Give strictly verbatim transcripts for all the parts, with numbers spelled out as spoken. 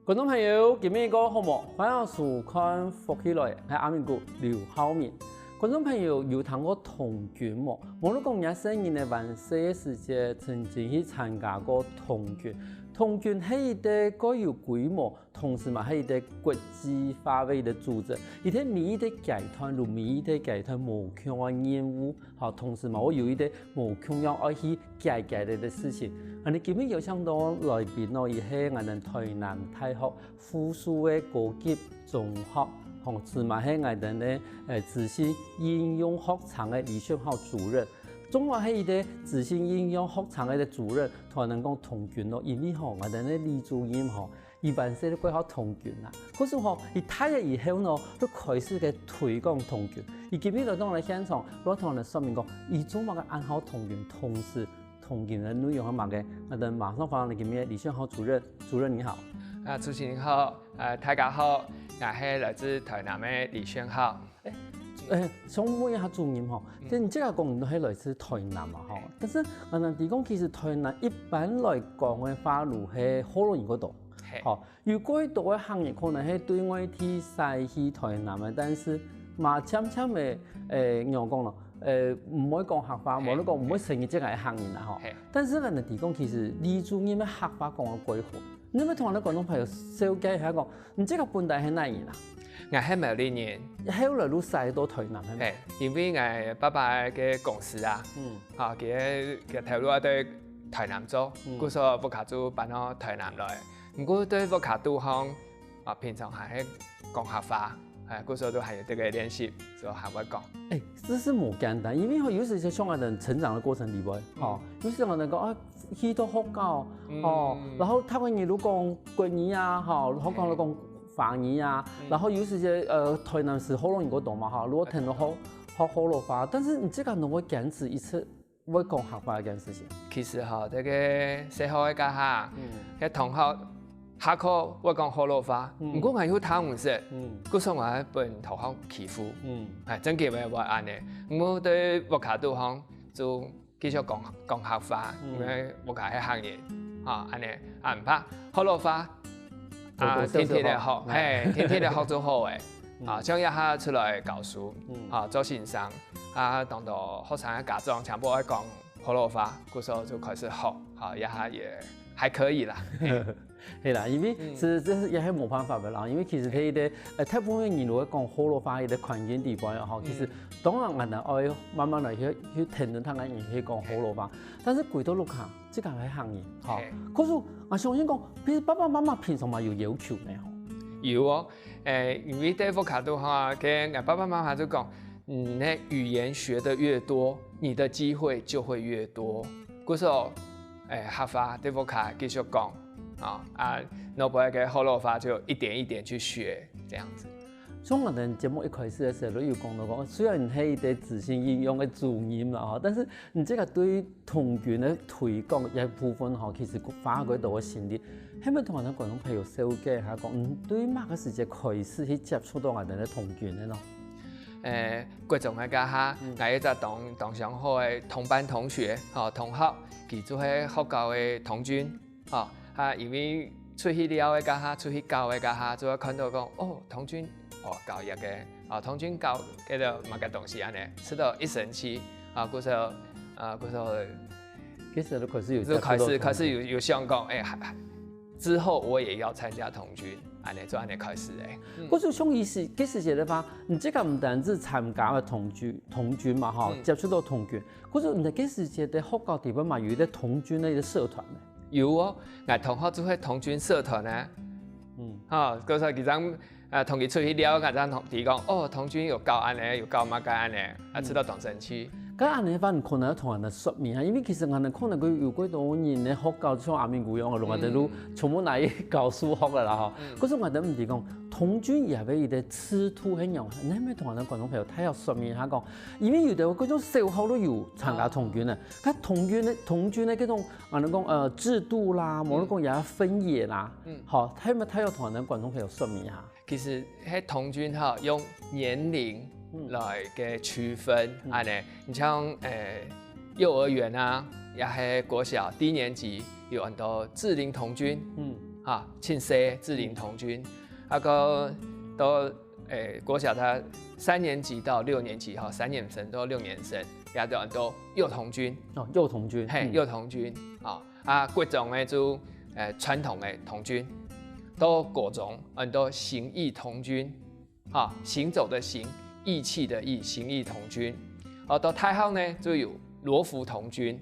觀眾朋友，今晡日過好無？歡迎收看《福氣來》，𠊎係阿明哥劉浩明。觀眾朋友有聽過童軍無？無論講若細人仔還細个時節，曾經去參加過童軍。童軍係一個蓋有規模，同時嘛係一個國際化个一個組織。佢在每一個階段，有每一個階段無共个任務，好，同時嘛會有一個無共樣愛去解決个事情。恁呢今日邀請到來賓哦，佢係𠊎等臺南大學 附屬个高級中學，吼，同時嘛係𠊎等个，呃，資訊應用學程个李宣浩主任。總共係一個資訊應用學程个主任，同𠊎等講童軍咯，因為吼，𠊎等个李主任吼，佢還細个時節就學童軍啦。可是吼，佢大了以後呢，就開始个推廣童軍。佢今日來到𠊎等現場，就同𠊎等說明講，佢做麼个恁好童軍，同時 童軍个內容係麼个？𠊎等馬上歡迎今日李宣浩主任。主任你好。啊，主持人好，呃，大家好，𠊎係來自臺南个李宣浩。欸，想問一下主任吼，嗯。就你這下講你係來自臺南嘛吼，嗯。但是𠊎等知講其實臺南一般來講个話，就係學老人較多。嘿。吼， 有蓋多个客人可能係對外地徙去臺南个，但是嘛漸漸个，呃，仰講咯，呃，毋會講客話，嘿。無你講毋會成為這个客人啦吼。嘿。但是𠊎等知講，其實李主任个客話講到蓋好，你愛同𠊎等觀眾朋友紹介一下講，你這个本來係哪人啊？𠊎係苗栗人。後來就徙到臺南，係無？嘿，因為𠊎爸爸个公司啊，嗯。啊，佢个，佢个頭路啊，對臺南做，嗯。故所屋下就搬到臺南來。 毋過對屋下肚項，啊，平常還係講客話，欸，故所都還有這個練習，所以還會講。欸，這是無簡單，因為吼，有時像𠊎等成長的過程裡背，吼，嗯。有時𠊎等講啊，去到學校，嗯。吼，然後大部分人都講國語啊，吼，學校都講華語啊，嗯。然後有時節，呃，臺南市學老人較多嘛，吼，如果聽到學，學學老話，但是你這个能夠堅持一直 會講客話這件事情。其實吼，這個細學个該下，嗯。該同學下課會講學老話，嗯。毋過𠊎又聽毋識，嗯。故所𠊎分同學欺負，嗯。欸，正經个會恁呢。毋過對屋下肚項就繼續講，講客話，嗯。因為屋下係客人，啊，恁呢，啊，毋怕，學老話，啊，就，就，天天个學，就，就，嘿，天天个學就好欸。 啊，嗯。像這下出來教書，嗯。啊，做先生，啊，當多學生个家長全部愛講學老話，故所就開始學，啊，這下也還可以啦。嘿。係啦，因為嗯。是，這是也係無辦法个啦，因為其實佢个，呃，大部分人都會講學老話，佢个環境裡背吼，其實嗯。當然𠊎等愛慢慢來去，去聽聽看，人去講學老話，但是歸到屋下， 自家个客人，吼。嘿。可是𠊎相信講，其實爸爸媽媽平常嘛有要求呢，吼。有哦，欸，因為在屋下肚項，該𠊎爸爸媽媽就講，嗯，你語言學得越多，你的機會就會越多。故所，欸，客話在屋下繼續講，啊，啊，外背个學老話就一點一點去學，這樣子。 像𠊎等節目一開始个時候，就有講到講，雖然你係一個資訊應用个主任啦，吼，但是你這个對童軍个推廣這部分吼，其實花過多个心力。係毋係同𠊎等觀眾朋友紹介一下講，你對麼个時節開始去接觸到𠊎等个童軍个呢？欸，國中个該下，嗯。𠊎一隻當，當相好个同班同學，吼，同學，佢就係學校个童軍。 吼，啊，因為出去尞个該下，出去教个該下，就會看到講，哦，童軍，哦，教育个，哦，童軍教該个麼个東西恁呢，試著一生趣，啊，故所，啊，故所，其實就開始有就開始，接觸到童軍。開始有，有想講，欸，還，還，之後我也要參加童軍，恁呢，就恁呢開始个。嗯。故所像意思，該時節个話，你這个毋單止參加了童軍，童軍嘛，吼，嗯。接觸到童軍，故所你在該時節个學校底背嘛，有一個童軍个一個社團呢。 有哦，𠊎同學就係童軍社團呢。嗯。吼，故所佢正，呃，同佢出去尞，𠊎正同佢講，哦，童軍有教恁呢，有教麼个恁呢，啊，嗯。試著當生趣。該恁呢話，你可能愛同𠊎等說明啊，因為其實𠊎等可能有，有幾多人个學校，像阿明哥樣个，嗯。𠊎等都全部拿去教數學个啦，吼。嗯。可是𠊎等毋知講，童軍也有一個制度係仰，你係毋係同𠊎等觀眾朋友大約說明一下講，因為有个各種小學都有參加童軍个，哦。該童軍个，童軍个這種 啊，你講，呃，制度啦，嗯。無論講也分野啦，嗯。吼，大約，大約同𠊎等觀眾朋友說明一下。其實，該童軍吼，用年齡來个區分，嗯。恁呢，你像，呃，幼兒園啊，也係國小低年級，有很多志齡童軍，嗯。哈，盡細个志齡童軍，啊，到到誒國小他三年級到六年級哈，三年生到六年生，也叫做幼童軍，哦，幼童軍，嘿，幼童軍，啊，啊，國中个就誒傳統个童軍，到高中安到行義童軍，哈，行走的行，義氣的義，行義童軍，哦，到大學呢就有羅浮童軍。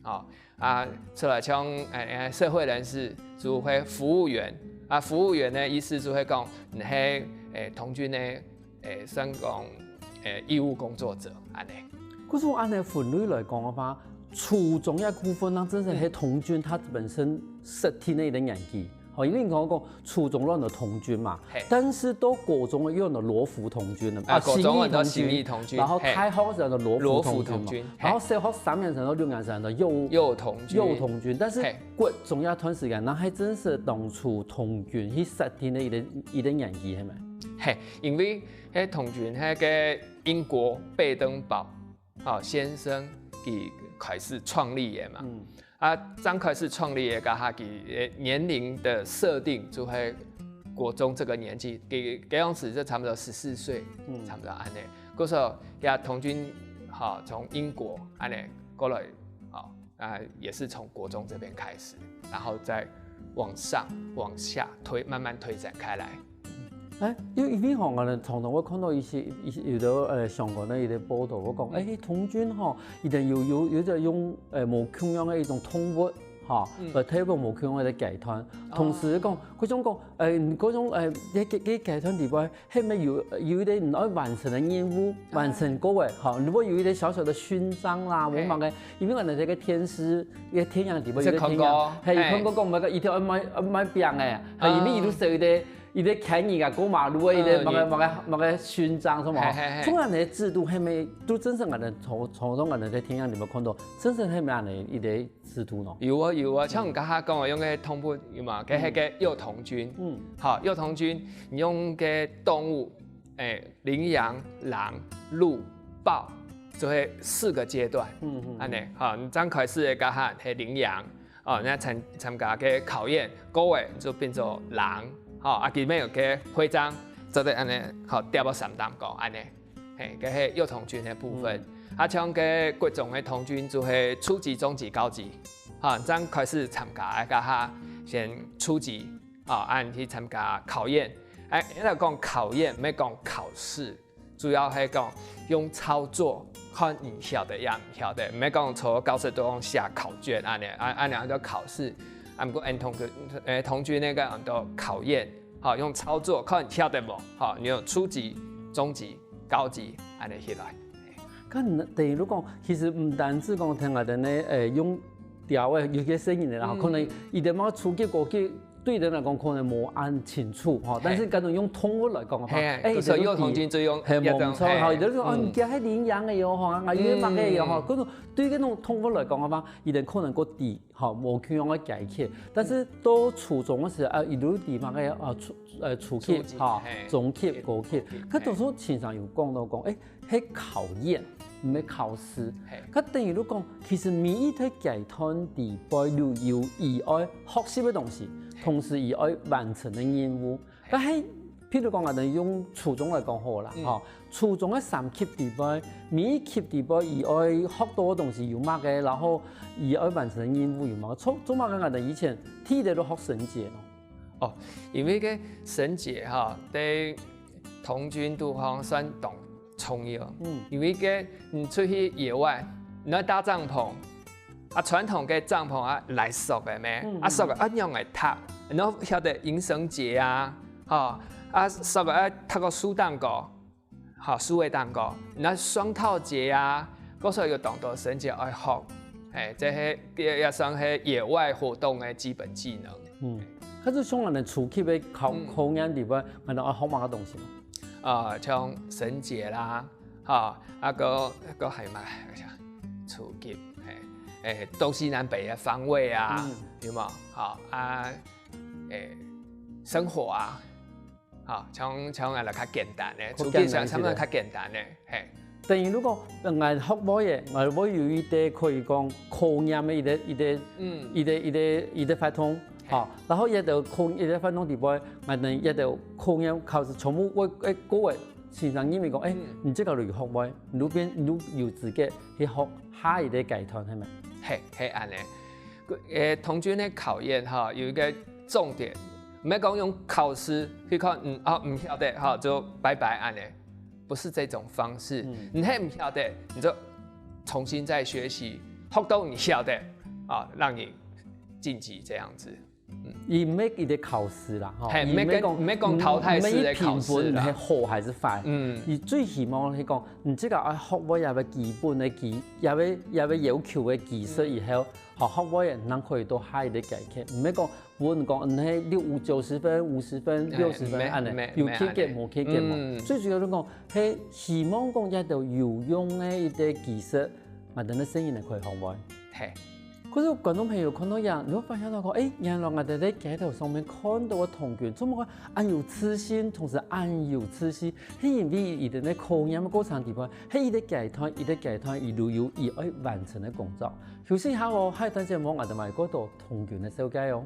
哦，啊，出來像誒社會人士就會服務員，啊，服務員呢意思就會講你係誒童軍呢誒算講誒義務工作者恁呢。可是按呢分類來講个話，初中个部分呢，真正係童軍他本身設定个一個年紀。 哦，因為你剛剛講初中亂的童軍嘛，但是到高中又有羅浮童軍了，啊，高中有行義童軍，然後大學時的羅浮童軍嘛，軍，然後小學三年生到六年生的幼幼童軍，幼童軍，但是國中一段時間，那還真是當初童軍去設定的一個一個年紀，係咪？嘿，因為該童軍那個英國貝登堡 哦，先生佢開始創立个嘛。嗯。啊，正開始創立个，該下佢年齡的設定就係國中這個年紀，佢該樣時就差不多十四歲，嗯，差不多恁呢。故所，呀，童軍，哈，從英國恁呢過來，哦，啊，也是從國中這邊開始，然後再往上、往下推，慢慢推展開來。 哎，因為因為吼，𠊎等常常會看到一些一些有的呃相關的一些報道，會講，哎，童軍吼，佢等有有有在用呃無共樣的一種動物，哈，呃，特別無共樣的階段。同時講，各種講，呃，各種呃，這這這階段裡背，係咪有有一個你愛完成的任務，完成過誒，哈，如果有一個小小的勳章啦，我講个，因為𠊎等這個天師，一個天養裡背有一個天養，係，看過講那個一定要賣賣餅誒，係，因為佢都寫一個。 一個看人啊，過馬路个一個麼个麼个麼个勳章什麼，總恁呢制度還沒都真正恁呢從從中恁呢在天上裡面看到，真正還沒恁呢一個制度呢。有啊有啊，像你剛剛講的，用个動物有嘛，該那個幼童軍，嗯，好，幼童軍，你用个動物，哎，領養、狼、鹿、豹，就會四個階段，嗯嗯，恁呢，好，你剛開始的該下係領養。 哦，那參參加个考驗，過个就變做狼，吼，啊，佢乜有个徽章，做得恁呢，吼，貼到衫擔高恁呢，嘿，該係幼童軍个部分。啊，像个國中个童軍就係初級、中級、高級，吼，正開始參加个該下，先初級，哦，恁去參加考驗。哎，來講考驗，毋係講考試。 主要係講用操作，看你曉得也毋曉得，毋係講坐教室當中寫考卷恁呢，恁恁呢安到考試。啊，毋過𠊎等童誒童軍該个安到考驗，吼，用操作看你曉得無，吼，你有初級、中級、高級恁呢起來。該等於講，其實毋單止講聽𠊎等呢，誒，用調誒，有些聲音个啦，可能佢等嘛初級、高級 對人來講可能無恁清楚吼，但是假如用動物來講个話，哎，所以幼童軍就用，係無錯吼，有人講哦，你這係領養个喲吼，啊，有麼个喲吼，可能對該種動物來講个話，佢等可能較知吼，無共樣个解決。但是到初中个時候啊，佢就知麼个啊初呃初級吼，中級、高級，佢讀書先生有講到講，哎， 係考驗，毋係考試。該等於就講，其實每一個階段裡背都有佢愛學習个東西，同時佢愛完成个任務。該係，譬如講，𠊎等用初中來講好啦，吼，初中个三級裡背，每一級裡背佢愛學到个東西有麼个，然後佢愛完成个任務有麼个。做做麼个𠊎等以前第一個都學繩結咯。 哦，因為該繩結哈，對童軍肚項算當重要。嗯，因為該你出去野外，你愛搭帳篷，啊，傳統个帳篷啊，泥塑个咩，啊，塑个啊，仰會搭，你愛曉得引繩結啊，吼，啊，塑个啊，搭个樹頂高， 好，數位蛋糕，那雙套節啊，故所有當多神節愛學，哎，這係也也算係野外活動的基本技能。嗯，可是像恁樣初級的考考驗裡背，恁樣愛學麼个東西？啊，像繩結啦，哈，啊个个還嘛，初級，哎哎，東西南北的方位啊，有無？好啊，哎，生火啊。 好，像像來較簡單的，初級上上个較簡單的，嘿。等於如果𠊎學會个，𠊎會有一個可以講考驗的一個一個嗯一個一個一個活動，好，然後這兜考，這兜活動裡背，𠊎等這兜考驗考試全部會，會過个，先生認為講，欸，你這個就有學位，你就變，你就有資格去學下一個階段，係無？係，係恁仔。呃，童軍个考驗哈，有一個重點，毋係講用考試去看，嗯，啊，毋曉得哈，就拜拜恁仔，不是這種方式。你係毋曉得，你就重新再學習，學到你曉得，啊，讓你晉級這樣子。 佢毋係一個考試啦，吼，係，佢毋係講，毋係講淘汰式个考試啦。毋係評分，你係好還是壞。嗯。佢最希望係講，你這個愛學會這個基本个基，這個，這個要求个基礎以後，好，學會正可以到下一個階級。毋係講分講，你係六五九十分、五十分、六十分恁仔，有及格無及格無。最主要係講，係希望講這兜有用个一個知識，𠊎等个細人仔可以學會。係。 可是觀眾朋友看到這，你會發現到講，欸，原來𠊎等在街頭上面看到个童軍，這麼个恁有自信，同時恁有自信，係因為佢等在考驗个過程裡背，係一個階段，一個階段，一路有佢愛完成个工作。休息一下哦，下一段節目𠊎等還過多童軍个紹介哦。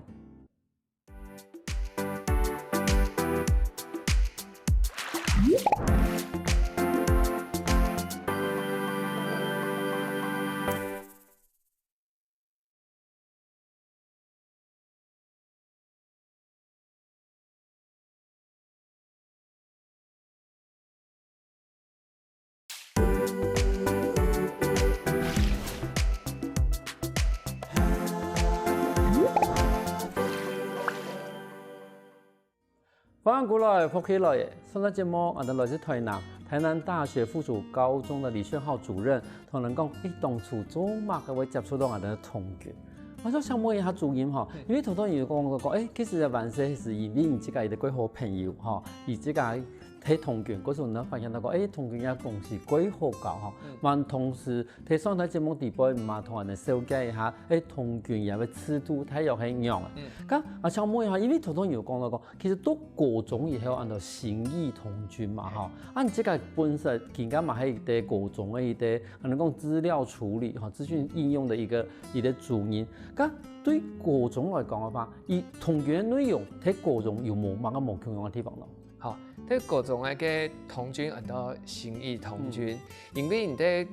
歡迎過來，福氣來了！上段節目，𠊎等來自台南，台南大學附屬高中的李炫浩主任，同𠊎等講，欸，當初做麼个會接觸到𠊎等个童軍。𠊎就想問一下主任吼，因為頭頭有講過，欸，其實个完成係因為你自家一個幾好朋友吼，佢自家係童軍，故所呢發現到講，欸，童軍个東西幾好搞吼，嘛同時 在上台節目裡背，嘛同𠊎等紹介一下，欸，童軍這個制度大約係仰仔。該𠊎想問一下，因為頭頭有講到講，其實到高中以後安到新義童軍嘛，吼，啊你這個本身今下嘛係一個高中个一個，可能講資料處理，吼，資訊應用个一個，一個主任。該對高中來講个話，佢童軍个內容，在高中有無麼个無共樣个地方呢？ 好，在高中个童軍安到新義童軍，因為你在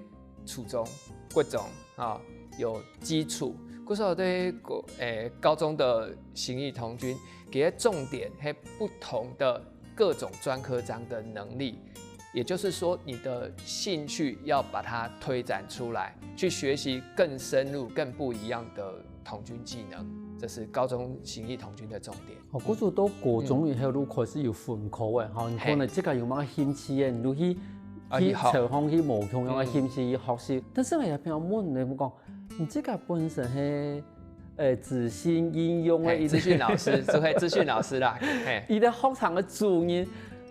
初中、國中啊，有基礎，故所對高，欸，高中的新義童軍，佢个重點係不同的各種專科章的能力，也就是說，你的興趣要把它推展出來，去學習更深入、更不一樣的 童軍技能，這是高中新義童軍的重點。哦，故所到高中以後就開始有分科个，吼，你可能自家有麼个興趣个，你就去，去朝向去無共樣个興趣去學習。但是𠊎也想問你講，你自家本身係，欸，資訊應用个，係，資訊老師，就係資訊老師啦，係。佢个學生个主任，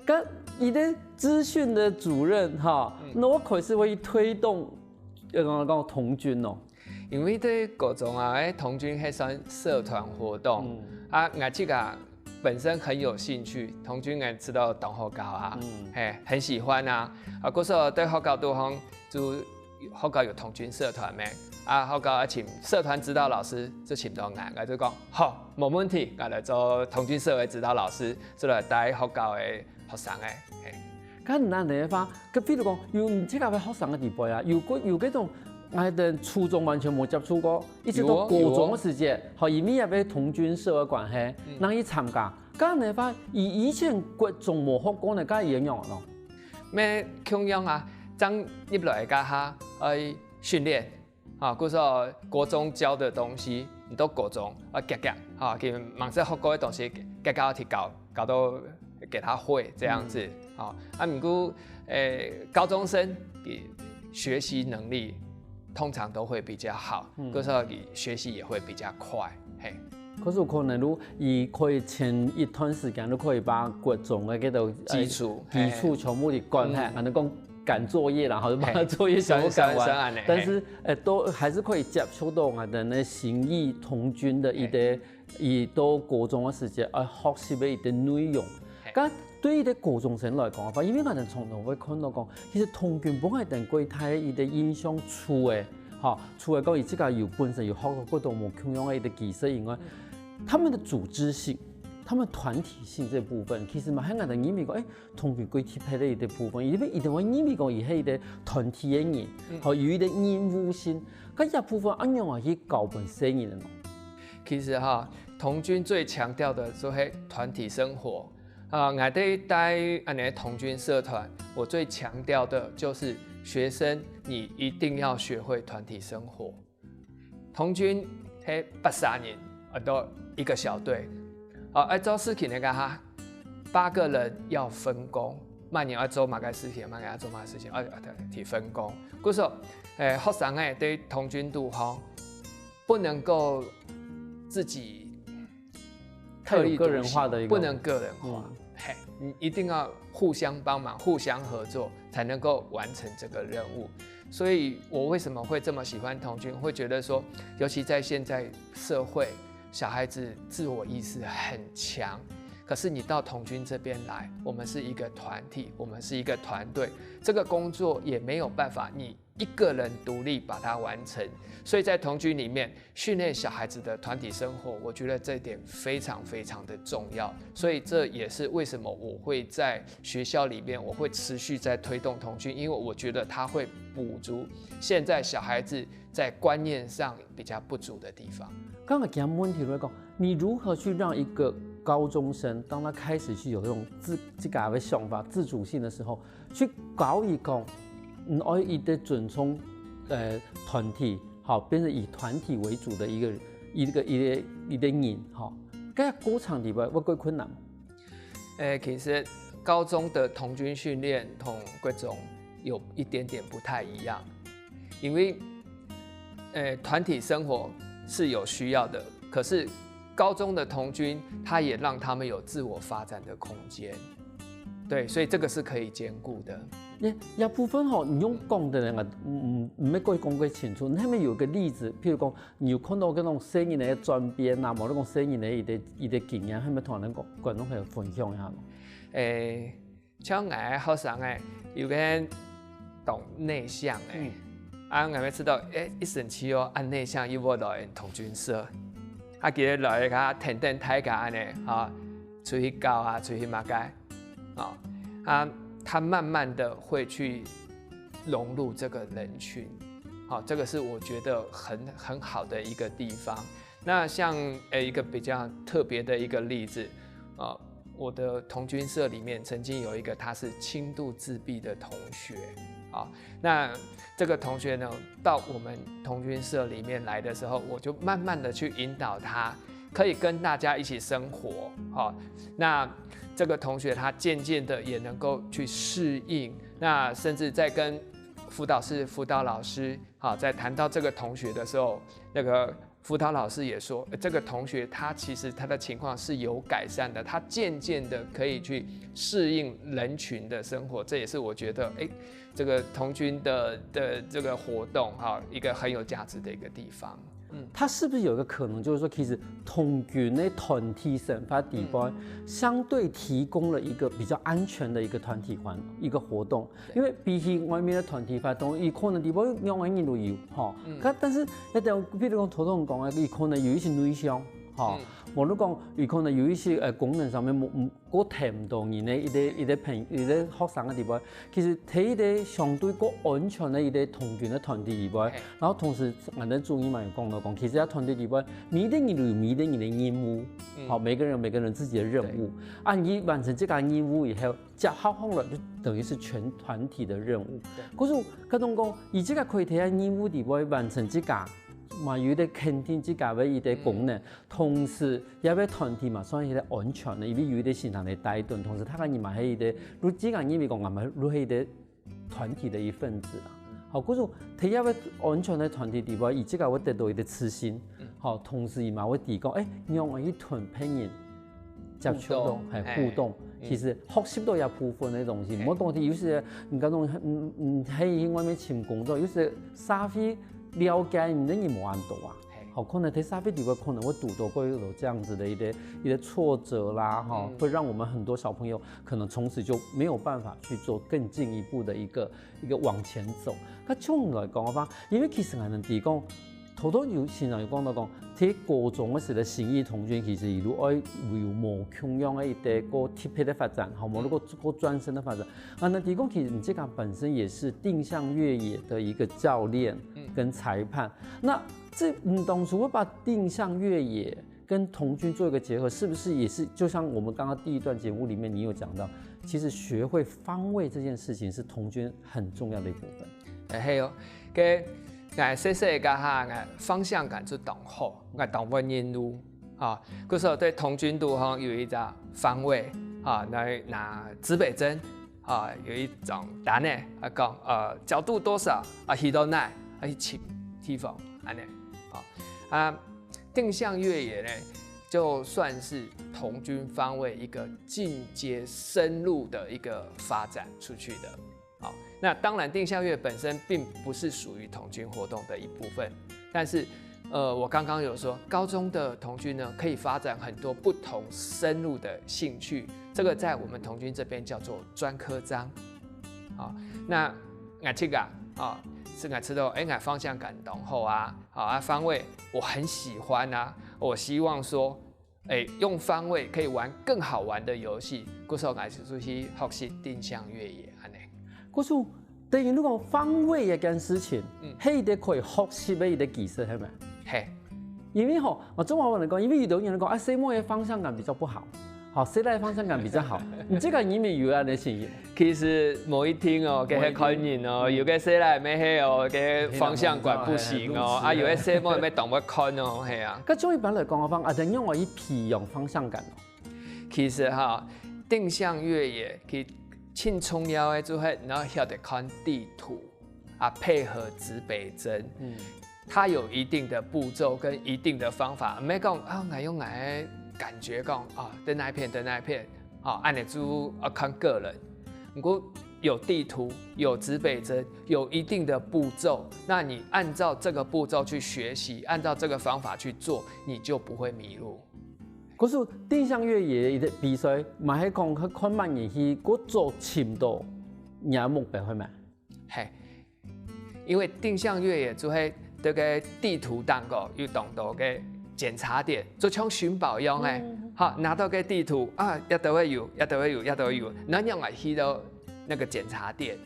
該佢个資訊个主任吼，仰會開始會推動，呃，講童軍哦。 因為在高中啊，欸，童軍係算社團活動，啊𠊎自家本身很有興趣，童軍𠊎知道當好搞啊，係，很喜歡啊，啊故所對學校肚項就學校有童軍社團咩，啊學校愛尋社團指導老師就尋到𠊎，𠊎就講好，無問題，𠊎來做童軍社个指導老師，就來帶學校个 學生个，係。該恁樣个話，該比如講，有你自家个學生个裡背啊，有个，有該種，𠊎等初中完全無接觸過，一直到高中个時節，吼，因為也係童軍社个關係，正去參加。該恁樣个話，佢以前國中無學過呢，該佢仰仔咯？乜共樣啊，正入來該下，愛訓練， 啊，故所國中教的東西，你到高中啊，遽遽，啊，佢吂識學過个東西，遽遽去教，教到給他會這樣子，啊，啊，毋過，欸，高中生的學習能力通常都會比較好，故所佢學習也會比較快，係。可是有可能，如果佢可以前一段時間就可以把國中个該種，呃，基礎，基礎全部都趕下，可能講 趕作業啦，吼，就把作業全部趕完。但是，呃，都還是可以接觸到𠊎等个新義童軍个一個，佢到高中个時節，呃，學習个一個內容。該對於一個高中生來講个話，因為𠊎等常常會看到講，其實童軍分𠊎等較大个一個印象，除了，吼，除了講佢自家有本身有學到各種無共樣个一個知識以外，他们的组织性、他们团体性这部分，其实嘛，还蛮难认为讲，哎，同学归体派的一个部分，因为一定会认为讲，也是一个团体的人，嗯，好，有一个任务性，搿一部分安样啊去搞本身人的呢？其实哈，童军最强调的就是团体生活啊。我在带安尼童军社团，我最强调的就是学生，你一定要学会团体生活。 童军係八三人，啊，都一个小队。好，愛做事情个哈，八个人要分工，慢人要做哪个事情，慢人要做哪个事情，啊，啊，去分工。故所，诶，学生诶，对童军肚吼，不能够自己太有个人化的一个，不能个人化，嗯，嘿，你一定要互相帮忙、互相合作，才能够完成这个任务。所以我为什么会这么喜欢童军？会觉得说，尤其在现在社会，小孩子自我意识很强，可是你到童军这边来，我们是一个团体，我们是一个团队，这个工作也没有办法你一个人独立把它完成。所以在童军里面， 训练小孩子的团体生活，我觉得这一点非常非常的重要。所以这也是为什么我会在学校里面，我会持续在推动童军，因为我觉得它会补足现在小孩子在观念上比较不足的地方。刚刚讲问题来讲，你如何去让一个高中生，当他开始去有这种自自家的想法、自主性的时候，去教伊讲，嗯，而一个尊重呃团体，好，变成以团体为主的一个一个一个一个人，好，该过程里边会过困难。诶，其实高中的童军训练同国中有一点点不太一样，因为诶团体生活是有需要的，可是高中的童军他也让他们有自我发展的空间。 对，所以这个是可以兼顾的。那一部分吼，你用讲的人啊，嗯嗯，没过讲过清楚。你下面有个例子，譬如讲，你有看到那种声音的转变啊，某种声音的一个一个经验，还没同人讲，观众朋友分享一下吗？诶，像我学生诶，有个人当内向诶，嗯，啊，我们知道，诶，一生气哦，按内向又不来同军社，啊，今日来个天天大家安尼，哈，出去搞啊，出去嘛该。 啊，啊，他慢慢的会去融入这个人群，好，这个是我觉得很很好的一个地方。那像呃一个比较特别的一个例子，啊，我的童军社里面曾经有一个他是轻度自闭的同学，啊，那这个同学呢到我们童军社里面来的时候，我就慢慢的去引导他，可以跟大家一起生活，啊，那 这个同学他渐渐的也能够去适应，那甚至在跟辅导室辅导老师，好，在谈到这个同学的时候，那个辅导老师也说，呃这个同学他其实他的情况是有改善的，他渐渐的可以去适应人群的生活，这也是我觉得，哎，这个童军的的这个活动哈，一个很有价值的一个地方。嗯，它是不是有一个可能，就是说，其实童军的团体生活地方，相对提供了一个比较安全的一个团体环一个活动，因为比起外面的团体活动，伊可能地方两个人都有哈，但但是那等，比如讲头先讲的，伊可能有一些内向哈，无论讲伊可能有一些呃功能上面无无过听唔到人的一个一个朋一个学生的地方， 其实在一个相对个安全的一个童军的团体里边，然后同时，俺的主任嘛有讲到讲，其实在团体里边，每个人都有每个人的任务，好，每个人有每个人自己的任务。啊，你完成这个任务以后，接下来就等于是全团体的任务。可是，各种讲，以这个可以提案任务里边完成这个，嘛有一个肯定这个的一个功能，同时 也个团体嘛，算一个安全的，因为有一个心人的带动，同时他个人嘛，还有一个，如今个认为讲，俺们如黑的团体的一份子啊。好，故所，在一个安全的团体里边，以这个会得到一个自信。好，同时伊嘛会提供，哎，让我一同陪人接触到，还互动。其实学习到一部分的东西，莫讲的有些，你讲种，嗯嗯，还外面寻工作，有些社会了解你的人无恁多啊。 好，可能在社会里面可能会堵到过有这样子的一个一个挫折啦，哈，会让我们很多小朋友可能从此就没有办法去做更进一步的一个一个往前走。那从来讲的话，因为其实俺们提供頭頭有先生有講到講，在高中个時个心意童軍其實佢都愛有無共樣个一個个特別个發展，吼，無一個个專心个發展。啊，該提供其實你這個本身也是定向越野的一個教練跟裁判，那這你當初會把定向越野跟童軍做一個結合，是不是也是就像我們剛剛第一段節目裡面你有講到，其實學會方位這件事情是童軍很重要的一部分。誒，係哦，該𠊎細細个哈，𠊎方向感就當好，𠊎當會認路，哈，故所對童軍肚吼有一隻方位，哈，來拿指北針，哈，有一張單呢，啊講，呃，角度多少，啊，去到哪，啊去尋地方，恁呢，啊，啊，定向越野呢，就算是童軍方位一個進階深入的一個發展出去的。好，那當然定向越野本身並不是屬於童軍活動的一部分，但是，呃，我剛剛有說，高中的童軍呢，可以發展很多不同深入的興趣，這個在我們童軍這邊叫做專科章。好，那𠊎這個啊，啊，是𠊎知道，誒，𠊎方向感當好啊，好啊，方位我很喜歡啊，我希望說，誒，用方位可以玩更好玩的遊戲，故所𠊎就去學習定向越野，恁呢。故所等於如果方位這件事情，係一個可以學習个一個技術，係無？嘿，因為吼，啊，中華文來講，因為有的人講，啊，細妹个方向感比較不好，好，細倈个方向感比較好，你這個你們有恁呢个情形？其實無一定哦，該係看人哦，有个細倈乜係哦，該方向感不行哦，啊，有个細妹乜當會看哦，係啊。該種一般來講个話，啊，怎樣可以培養方向感哦？其實哈，定向越野其實盡重要个就係你愛曉得看地圖啊，配合指北針，嗯，它有一定的步驟跟一定的方法，毋係講啊，𠊎用𠊎个感覺講啊，在哪一片，在哪一片，啊，恁呢就要看個人。不過有地圖，有指北針，有一定的步驟，那你按照這個步驟去學習，按照這個方法去做，你就不會迷路。可是定向越野个比賽，嘛係講看麼人去，過早尋到你个目標，係無？嘿，因為定向越野就係這個地圖當中有當多个檢查點，就像尋寶一樣誒。好，拿到个地圖啊，這兜會有，這兜會有，這兜會有，恁樣來去到那個檢查點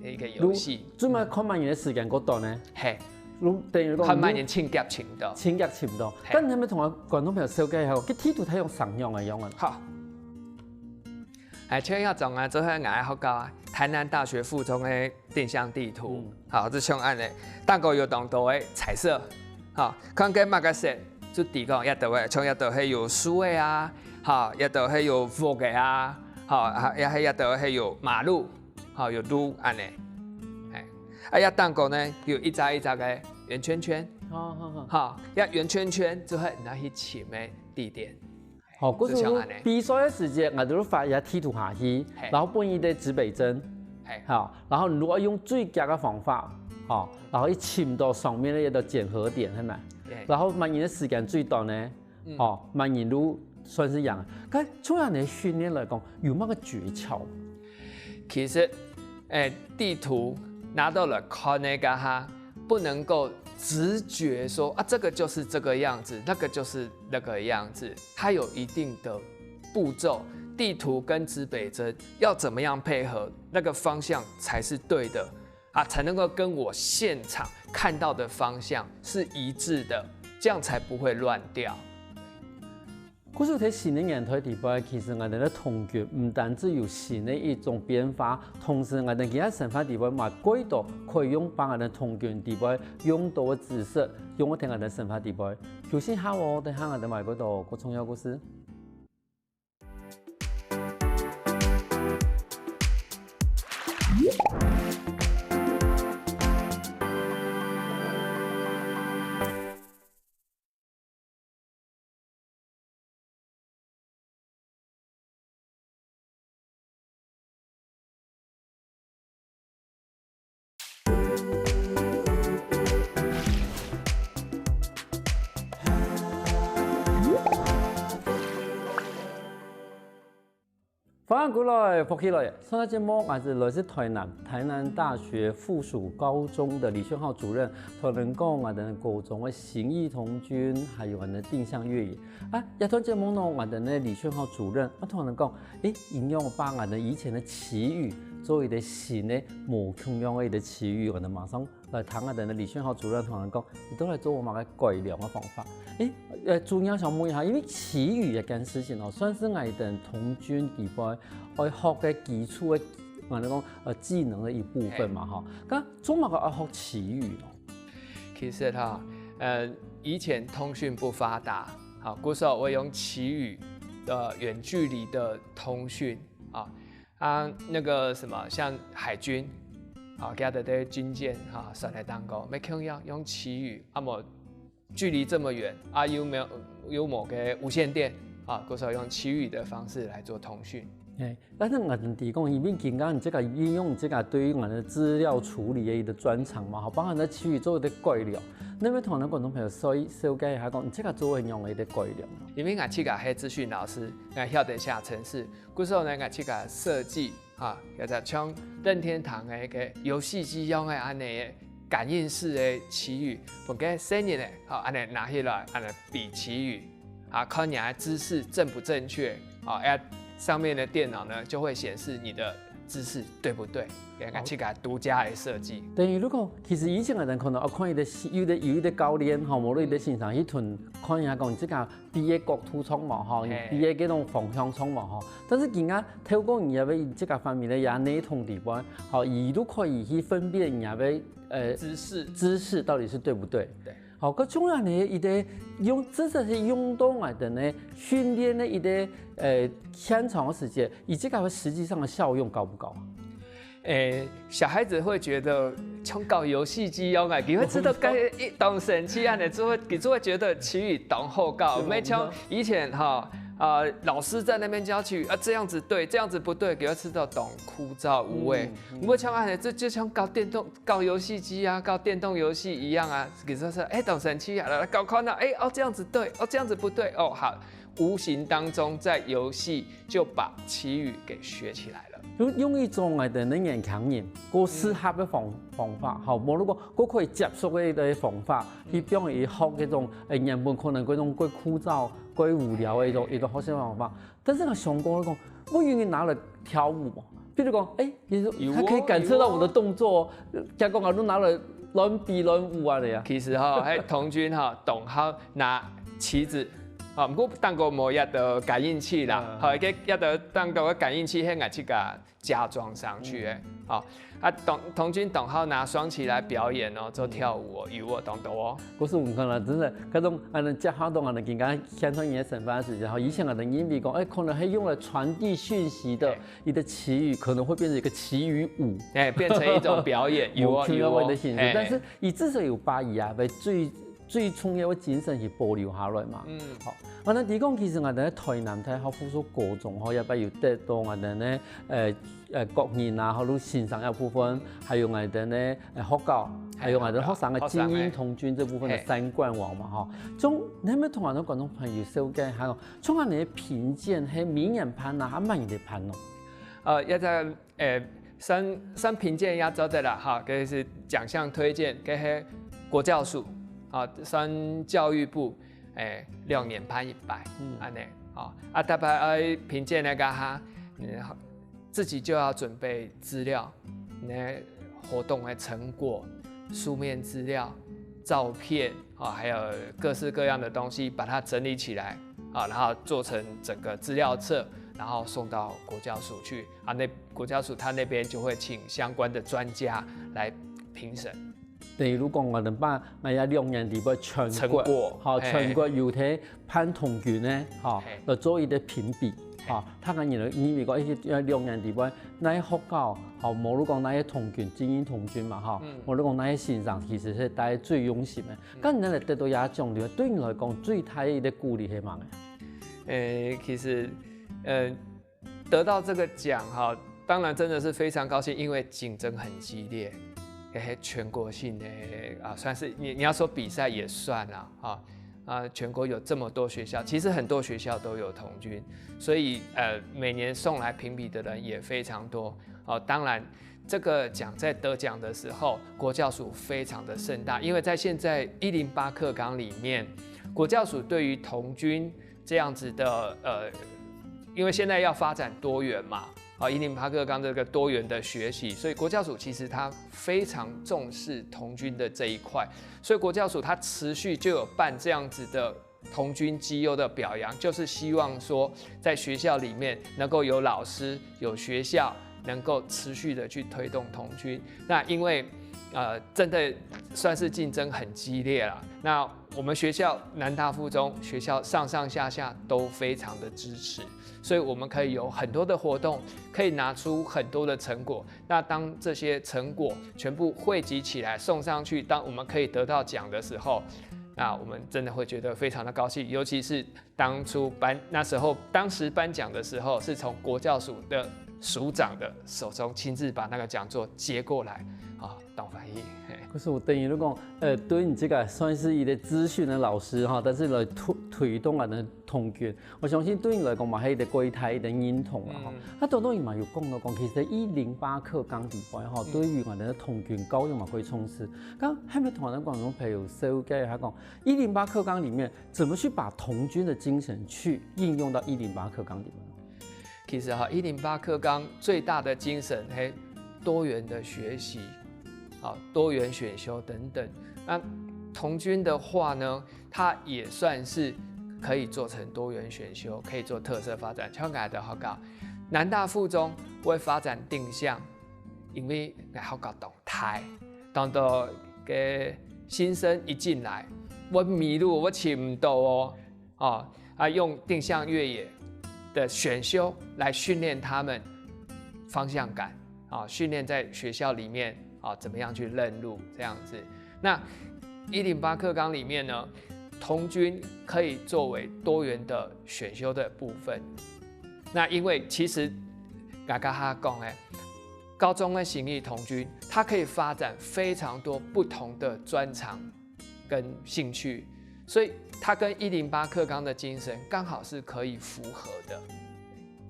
的一個遊戲。就嘛看麼人个時間過短呢？嘿，如等於講看麼人盡遽尋到。盡遽尋到。嘿但你有沒有同觀眾朋友紹介一下，這地圖係用啥樣个樣啊？好。哎，像這種啊，就係𠊎个學校啊，台南大學附中个定向地圖。好，就像恁呢，當中有當多个彩色，好，看該麼个色，就知講這兜个，像這兜係有樹个啊，好，這兜係有屋个啊，好，也係這兜係有馬路，好，有路恁呢。哎，啊，這當中呢，有一隻一隻个圓圈圈，好好好。好，這圓圈圈就係你愛去尋个地點。好，故所就像恁呢比賽个時節，𠊎兜發一下地圖下去，嘿然後分一個指北針，嘿好，然後你愛用最遽个方法，好，然後去尋到上面个一個檢核點，係無？嘿然後麼人个時間最短呢？哦，麼人就算係贏。該從恁呢訓練來講，有麼个訣竅？其實，哎，地圖拿到來看个該下，不能夠直覺說啊，這個就是這個樣子，那個就是那個樣子，它有一定的步驟。地圖跟指北針要怎麼樣配合，那個方向才是對的啊，才能夠跟我現場看到的方向是一致的，這樣才不會亂掉。故所在新个年代底背，其實𠊎兜个童軍毋單止有新个一種變化，同時𠊎兜今日生活底背嘛，過多可以用把𠊎兜童軍底背用到个知識，用到𠊎兜生活底背。休息下哦，等下𠊎兜還過多个重要故事。歡迎過來，福氣來！上个節目，𠊎等來自台南，台南大學附屬高中的李宣浩主任，同𠊎等講𠊎等高中个新義童軍，還有𠊎等定向越野。啊，這段節目呢，𠊎等个李宣浩主任，啊，同𠊎等講，誒，仰般把𠊎等以前个詞語做一個新个、無共樣个一個詞語，𠊎等馬上來聽𠊎等个李宣浩主任同𠊎等講，佢到底做麼个改良个方法。誒，呃，主任想問一下，因為詞語這件事情哦，算是𠊎等童軍裡背愛學个基礎个，𠊎等講，呃，技能个一部分嘛，吼。該做麼个愛學詞語呢？其實哈，呃，以前通訊不發達，好，故所會用詞語的遠距離的通訊啊。啊，那個什麼，像海軍，啊，佢等个軍艦哈，船仔當中，愛共樣用詞語，啊無距離這麼遠啊，又沒有，又無个無線電啊，故所用詞語的方式來做通訊。誒，但是𠊎等提供，因為今天你這個應用，這個對於𠊎等資料處理个一個專長嘛，吼，包含在詞語做一個改良。那麼同𠊎等觀眾朋友紹紹介一下，講你這個做會用个一個改良。因為𠊎自家係資訊老師，𠊎曉得寫程式，故所呢，𠊎自家設計哈，有隻像任天堂个一個遊戲機樣个恁呢个感應式个詞語，分个細人仔，好，恁呢拿起來，恁呢比詞語，啊，看你个姿勢正不正確，啊，哎，上面的電腦呢就會顯示你的姿勢對不對？給它自家獨家的設計。等於如果其實以前个人可能哦，看一個有一個有一個教練吼，無論一個先生，一同看一下講這個 比个角度著無吼，比个該種方向著無吼。但是今下透過你个這個方面个也系統底背，吼，佢都可以去分辨你个呃姿勢姿勢到底是對不對。對。好，該重要呢，一個用，這是用到來的呢，訓練的一個呃現場的時間，佢這個實際上的效用高不高？誒，小孩子會覺得像搞遊戲機一樣啊，你會知道該一當神奇啊，你就會你就會覺得詞語當好搞，沒像以前哈。啊，老師在那邊教詞語啊，這樣子對，這樣子不對，你會知道當枯燥無味。不過像啊，這就像搞電動、搞遊戲機啊，搞電動遊戲一樣啊，你就說，哎，當神奇啊，來搞看啊，哎，哦，這樣子對，哦，這樣子不對，哦，好，無形當中在遊戲就把詞語給學起來了。 用用一種个等个年輕人，過適合个方方法，吼，無如果過可以接觸个个方法，去變佢學該種誒原本可能該種過枯燥、過無聊个一種一種學習方法。但是佢想過講，我願意拿來跳舞嘛，比如講，誒，你說他可以感受到我的動作，結果我都拿來亂比亂舞啊，這樣。其實哈，嘿，童軍哈，當好拿旗子。啊，毋過當過無一个感應器啦，好，一个一个當過个感應器，係𠊎自家加裝上去个，好，啊，童童軍當好拿雙旗來表演哦，做跳舞哦，有哦，當多哦。不是我們看了，真的，該種啊，接下到啊，你剛剛宣傳你的身份的時候，以前啊，人認為講，誒，可能係用來傳遞訊息的一個詞語，可能會變成一個詞語舞，哎，變成一種表演，有哦有哦，的形式，但是佢至少有把佢啊，被最 最重要个精神去保留下來嘛。嗯，好，啊，該你講其實𠊎等在台南大學附屬高中吼，也捌有得到𠊎等个呃呃國人啊，或者先生个部分，還有𠊎等个呃學校，還有𠊎等學生个精英童軍這部分个三冠王嘛吼。總，你有無同𠊎等觀眾朋友紹介下哦？像恁樣个評鑑，係每年辦啊，還滿年个辦哦？呃，也在 誒，算算評鑑也做得啦，哈，該是獎項推薦，該係國教署，啊，算教育部，誒，兩年辦一擺，嗯，恁呢，啊，啊，大家愛評鑑个哈，嗯，自己就要準備資料，那活動个成果、書面資料、照片，啊，還有各式各樣的東西，把它整理起來，啊，然後做成整個資料冊，然後送到國教署去。 啊，那國教署他那邊就會請相關的專家來評審。等於如果𠊎等辦，𠊎也兩年底會全國，成果，好，嘿，全國有在辦童軍个，好，嘿，來做一個評比，好，他可能認為講，誒，兩年底會哪學校，好，無論講哪个童軍，精英童軍嘛，哈，無論講哪个先生，其實係大家最用心个。該你來得到這獎勵，對你來講最大个一個鼓勵係麼个？誒，其實，呃， 得到這個獎哈，當然真的是非常高興，因為競爭很激烈，嘿嘿，全國性的啊，算是你你要說比賽也算啦哈。啊，全国有这么多学校，其实很多学校都有童军，所以呃，每年送来评比的人也非常多。哦，当然，这个奖在得奖的时候，国教署非常的盛大，因为在现在一零八课纲里面，国教署对于童军这样子的呃，因为现在要发展多元嘛，啊，一零八课纲这个多元的学习，所以国教署其实它非常重视童军的这一块，所以国教署它持续就有办这样子的童军绩优的表扬，就是希望说在学校里面能够有老师、有学校能够持续的去推动童军。那因为呃，真的算是竞争很激烈了。那我们学校南大附中学校上上下下都非常的支持，所以我们可以有很多的活动，可以拿出很多的成果。那当这些成果全部汇集起来送上去，当我们可以得到奖的时候，那我们真的会觉得非常的高兴。尤其是当初颁那时候，当时颁奖的时候，是从国教署的署长的手中亲自把那个讲座接过来，啊，当欢喜。可是我等于如果呃，对你这个算是一个资讯的老师哈，但是来推推动啊的童军，我相信对你来讲嘛，还有一个归胎的认同了哈。那多多也嘛有讲到讲，其实一零八课纲底下哈，对于我们的童军教育嘛会重视。刚还没同咱观众朋友说，该他讲一零八课纲里面怎么去把童军的精神去应用到一零八课纲里面？其实哈，一零八课纲最大的精神，嘿，多元的学习，啊，多元选修等等。那童军的话呢，它也算是可以做成多元选修，可以做特色发展。像刚才的好讲，南大附中会发展定向，因为好搞动态，当到个新生一进来，我迷路，我寻唔到哦。哦，啊，用定向越野的选修来训练他们方向感，啊，训练在学校里面啊怎么样去认路这样子。那一零八课纲里面呢，童军可以作为多元的选修的部分。那因为其实刚刚他讲哎，高中的形意童军，它可以发展非常多不同的专长跟兴趣，所以它跟一零八课纲的精神刚好是可以符合的。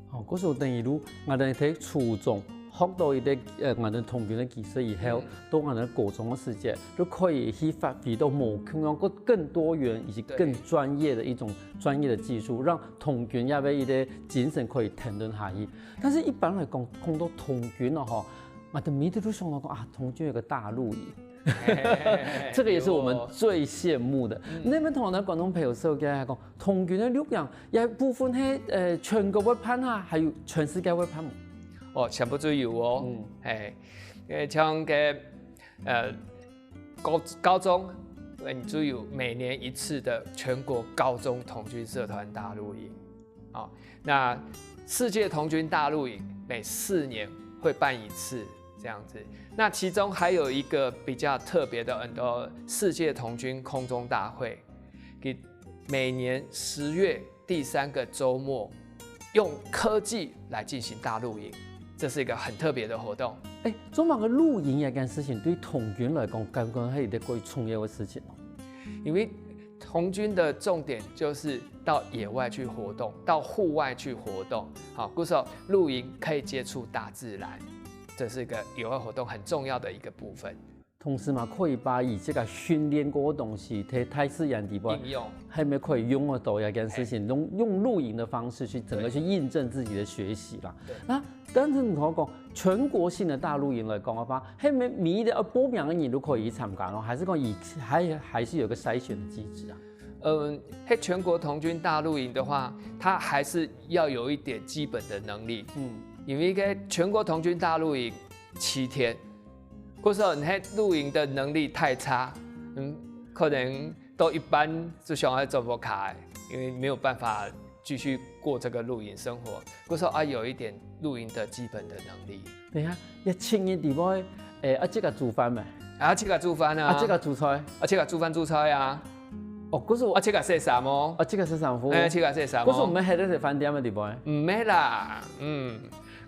好，故所等于如我们在初中学到一个呃，我们童军的知识以后，到我们高中的时节，就可以去发挥到某同样更更多元以及更专业的一种专业的技术，让童军也有一个精神可以谈论下去。但是一般来讲，讲到童军了哈，我的迷的都想到讲啊，童军有个大露营。这个也是我们最羡慕的。那边同的观众朋友说，跟他讲，童军的露营也部分是呃全国会办啊，还有全世界会办吗？哦，全部都有哦。嗯，哎，呃，像个呃高高中，你就有每年一次的全国高中童军社团大露营。哦，那世界童军大露营每四年会办一次这样子。那其中还有一个比较特别的，很多世界童军空中大会，给每年十月第三个周末，用科技来进行大露营，这是一个很特别的活动。哎，做么个露营这件事情对童军来讲，感觉是一个最重要的事情哦。因为童军的重点就是到野外去活动，到户外去活动。好，故所露营可以接触大自然，这是一个野外活动很重要的一个部分。同时嘛，可以把以这个训练过的东西，在大自然里边，应用还没可以用得到这件事情，用用露营的方式去整个去印证自己的学习啦。那但是你讲讲全国性的大露营来讲的话，还没每一个呃报名的人都可以去参加咯，还是讲以还还是有个筛选的机制啊？嗯，嘿，全国童军大露营的话，它还是要有一点基本的能力。嗯，因为一个全国童军大露营七天，或者说你嘿露营的能力太差，嗯，可能都一般就想要做不开，因为没有办法继续过这个露营生活。或者说啊，有一点露营的基本的能力。等一下，要七日里面，诶，啊，这个煮饭没？啊，这个煮饭啊，啊，这个煮菜，啊，这个煮饭煮菜啊，哦，可是我啊，这个洗衫哦，啊，这个洗衫服，哎，这个洗衫哦，可是我们还在这饭店的里面。唔係啦，嗯，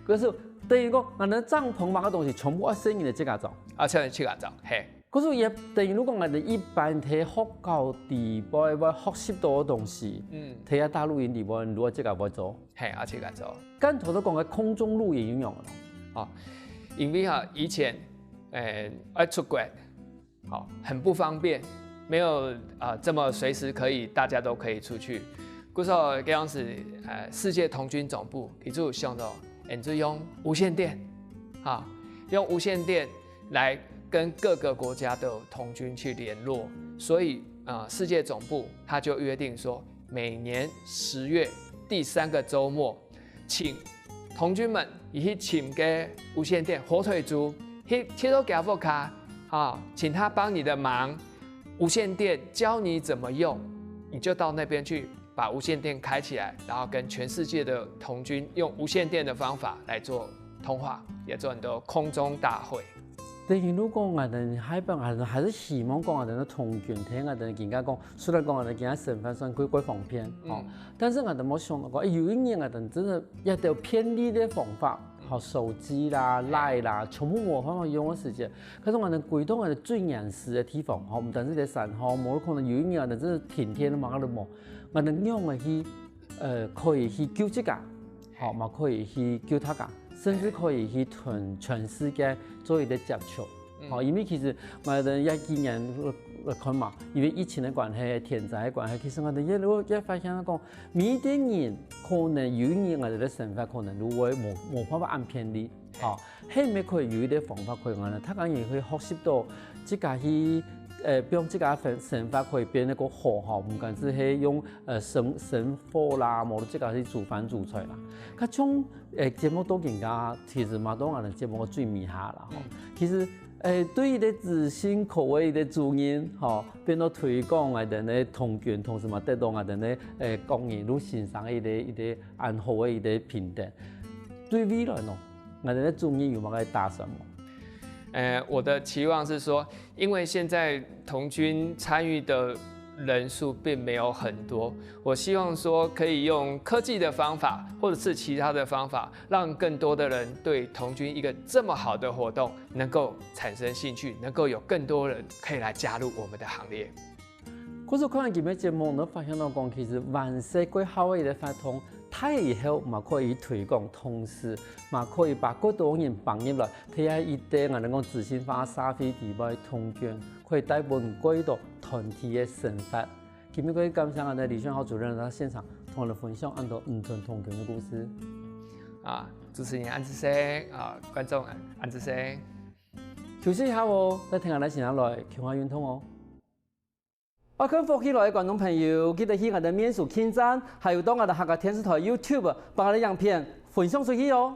可是等于讲，俺的帐篷嘛个东西全部要生你的这个装。啊，这个这个装，嘿，可是也等於如果𠊎兜一般在學校裡背會學習到个東西，嗯，在這大錄音裡背，如果這個會做，嘿，啊，這個做。剛頭都講个空中錄音有用个咯。因為哈，以前，呃，要出國，好，很不方便，沒有啊、呃、這麼隨時可以大家都可以出去。故所這樣子，呃，世界童軍總部，佢就想到，欸，就用無線電，啊，用無線電來跟各個國家的童軍去聯絡，所以啊、呃，世界總部他就約定說，每年十月第三個週末，請童軍們你去請个無線電火腿族，去去到佢屋下，啊，請他幫你的忙，無線電教你怎麼用，你就到那邊去把無線電開起來，然後跟全世界的童軍用無線電的方法來做通話，也做很多空中大會。等於如果𠊎兜下擺𠊎兜還係希望講𠊎兜个童軍，聽𠊎兜今下講，雖然講𠊎兜今下生活算過過方便，吼，嗯，但是𠊎兜無想到講，欸，有一日𠊎兜真个一兜便利个方法，吼，手機啦、Line啦，全部無辦法用个時節，可是𠊎兜歸到𠊎兜最原始个地方，吼，毋單止在山吼，無可能有一日𠊎兜真个停電了嘛，𠊎兜無，𠊎兜仰仔去，呃，可以去救自家，吼，嘛可以去救大家，甚至可以去同全世界做一個接觸。 吼，因為其實𠊎兜這幾年來看嘛，因為疫情个關係、天災个關係，其實𠊎兜也也發現講，每一個人可能有一日𠊎兜个生活可能就會無無辦法恁便利，吼，係毋係可以有一個方法可以講呢？大家也可以學習到自家去，呃，用自家生生活可以變得較好吼，毋單止係用呃生生活啦，無自家去煮飯煮菜啦。佢從誒節目到今下，其實嘛到𠊎兜節目个最尾下啦吼。其實誒對於个資訊科个一個主任吼，變到推廣𠊎兜个童軍，同時嘛得到𠊎兜个誒國人路先生个一個一個恁好个一個評等。對未來呢，𠊎兜个主任有麼个打算無？呃，我的期望是說，因為現在童軍參與的人數並沒有很多，我希望說可以用科技的方法，或者是其他的方法，讓更多的人對童軍一個這麼好的活動能夠產生興趣，能夠有更多人可以來加入我們的行列。故所看完今日節目，你發現到講，其實還細个時候个一個活動，大以後嘛可以推廣，同時嘛可以把更多人放入來，在這一個𠊎兜講資訊化社會裡背，童軍可以帶分更多團體个生活。今日个感謝𠊎兜李宣豪主任來到現場，同𠊎兜分享恁多毋同童軍个故事。啊，主持人恁仔細，啊，觀眾恁仔細。休息一下哦，再聽𠊎兜先來共下運動哦。愛看福氣來个觀眾朋友，記得去𠊎兜面書網站，還有到𠊎兜客家電視台YouTube，把𠊎兜影片分享出去哦。